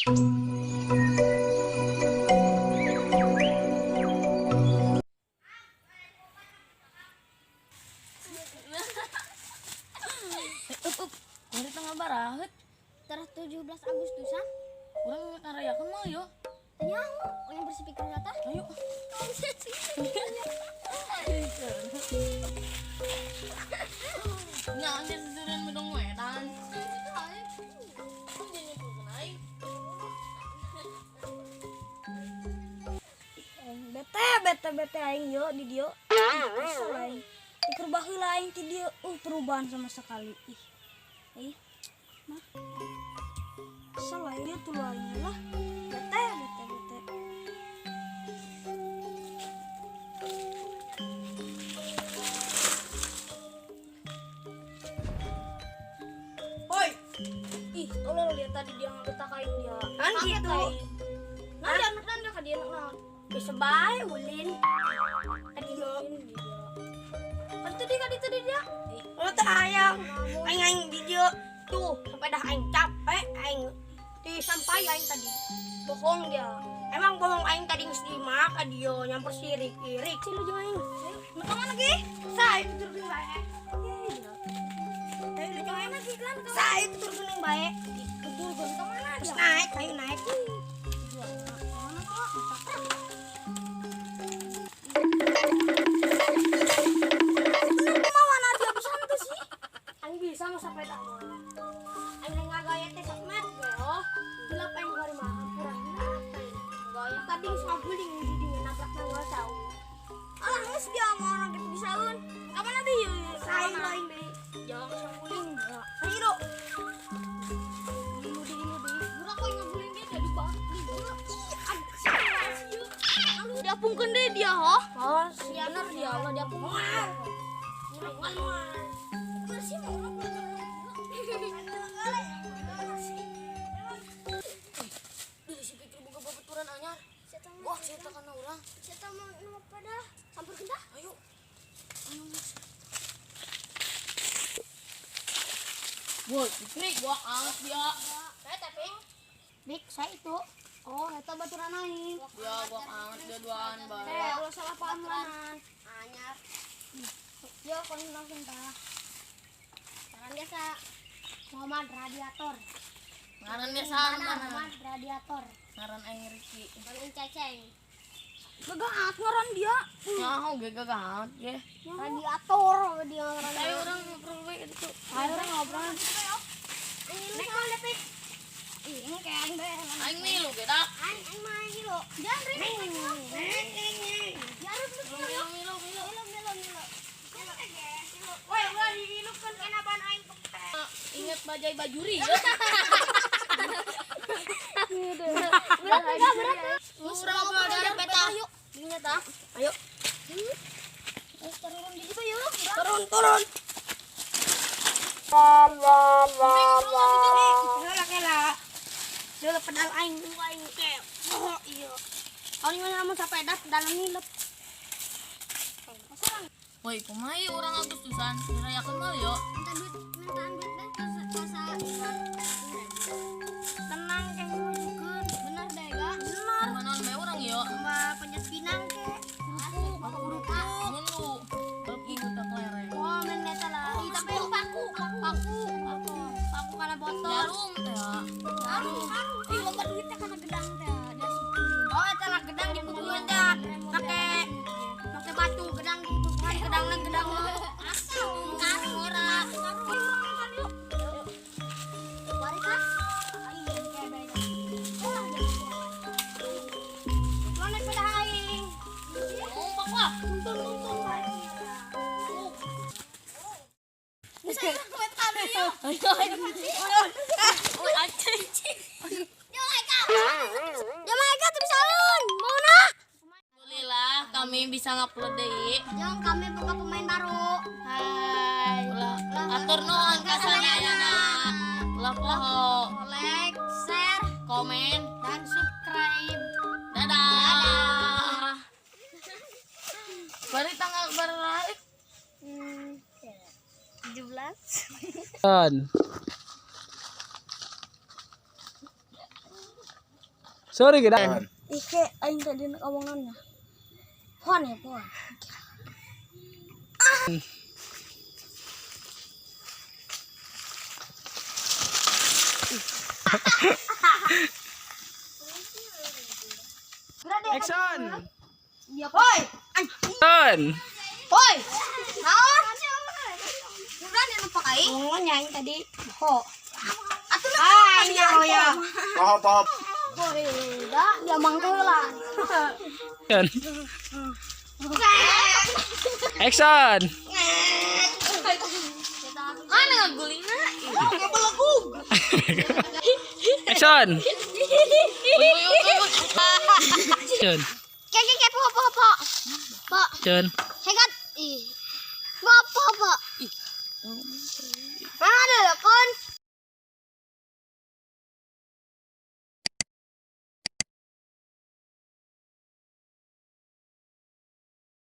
Up up. Kumaha tanggal baraha? Tara 17 Agustusan. Urang ngarayakeun mah yo. Teu nyaho, yang bersih pikir data. Ayo. Nya anjir seureun medong wedan. Bete bete bete aing yo di dieu. Ih, kesel aing. Ikur baheula aing ti dieu. Perubahan sama sekali. Ih. Ih. Mah. Kesel aing dia tuh aing lah. Bete bete bete. Hoi, Ih, tolol dia tadi dia ngabetak aing dia. Kan Kaget gitu. aing. Nah, dia anak dia ka dia anak. Bisa bae ulin. Tadi yo. Kaditu dia kaditu dia. Oh, teh ayam. Aing aing di dieu. Tuh, sampai dah aing capek aing. Di sampai aing tadi. Bohong dia. Emang bohong aing tadi geus di imah ka dieu nyamper sirik irik sih lu jeung aing. Mau ke mana ge? Sae tuturkeun bae. Ayo lu ke mana sih kan? Sae tuturkeun bae. Keturun ke mana Terus dia? naik, ayo naik. Mana kok? Mana dia bisa tuh sih? Aing bisa mah sepeda mah. Aing lain ngagaya teh sok met ge oh. Gelap aing bari mah hampura hilap aing. Gaya. Tadi geus ngaguling di dieu nabrak nanggal sau. Alah geus dia sama orang gitu bisa lun. Kapan nanti yuk? Sae lain deui. Jangan kesambuling. Ayo do. Ilu di ilu di. Burak kok ngaguling dia jadi bang. Diapungkeun deh dia ho. Oh, bener dia Allah diapungkeun. Mual mual. Bener sih mau orang Dari si Fikri boga babaturan anyar. Wah, saya kana urang. Saya mau nu pada sampur gendah. Ayo. Ayo, Mas. Woi, Fikri, gua anget dia. Saya tapi Dik, saya itu. Oh, eta baturan aing. Dia gua anget dia duaan bae. Teh, ulah salah paham lanan. Anyar. Yo, kon langsung tah. Saran biasa. Muhammad Radiator. Ngaran dia saha Mana Muhammad Radiator. Ngaran aing Riki. Kan Ceceng. Gagaat ngaran dia. Nyaho ge gagaat ge. Radiator dia ngaran. Ayo urang ngobrol we gitu. Ayo urang ngobrol. Nek mau lepik. Ih, ini kayak aing bae. Aing milu ge dak. Aing aing mah hilo. Jangan Rin. Jangan Milu milu milu. Milo milo milo. Woi, ulah diilukeun kana ban aing pekte. Ingat bajai bajuri ya. Berat enggak berat. Urang ngobrol dari peta. Yuk, dinya tah. Ayo, Terus turun di situ yuk. turun turun. Kela kela. Dulu pedal aing aing ke. Oh iya. Kalau mana mun sepeda pedal ngilep. Woi, kumaha ieu urang Agustusan? Dirayakeun mah yo. Minta duit, mintaan duit deh kasa Tenang kayak ngajukeun. Bener deh, ga? Bener. Kumaha naon bae urang yo? Sama panjat pinang ke. Kerupuk, Mun lu pergi buta kelereng. Oh, men eta lah. Ih, tapi paku, paku, paku, paku kana botol. Jarum teh. Jarum. Ih, loba duitnya kana gedang teh. Dia situ. Oh, eta lah gedang dipukulan teh. Pake pake batu gedang dipukulan gedangna gedang. Asal karung ora. Bari kan? Iya, kayak bae. Oh, Lo naik sepeda aing. Ngompak lah. Tuntun tuntun bae. Bisa kowe tadi yo. Ayo ayo. Oi, aceh. Jamaika. Jamaika tuh bisa alun. Mau nak? Alhamdulillah kami bisa ngupload deui. Jangan kami buka pemain baru. Hai. Ulah atur nuhun ka sadayana. Ulah poho. Like, share, Komen. dan subscribe. Dadah. Bari tanggal baraha? 17. Kan. Sorry kita. Ike aing tadi nak omongannya. Pohon ya, pohon. Action. Hoi, Action. hoi. Naon? Udah nih lupa kai. Ngomongnya aing tadi. Ho. Atuh lah. Aing ya. Poho poho. Beda, dia mangke lah. Action. Action. Mana ngagulingna? Action. Action. Ke ke ke po po po. Po. Action. Hegat. Ih. Po po po.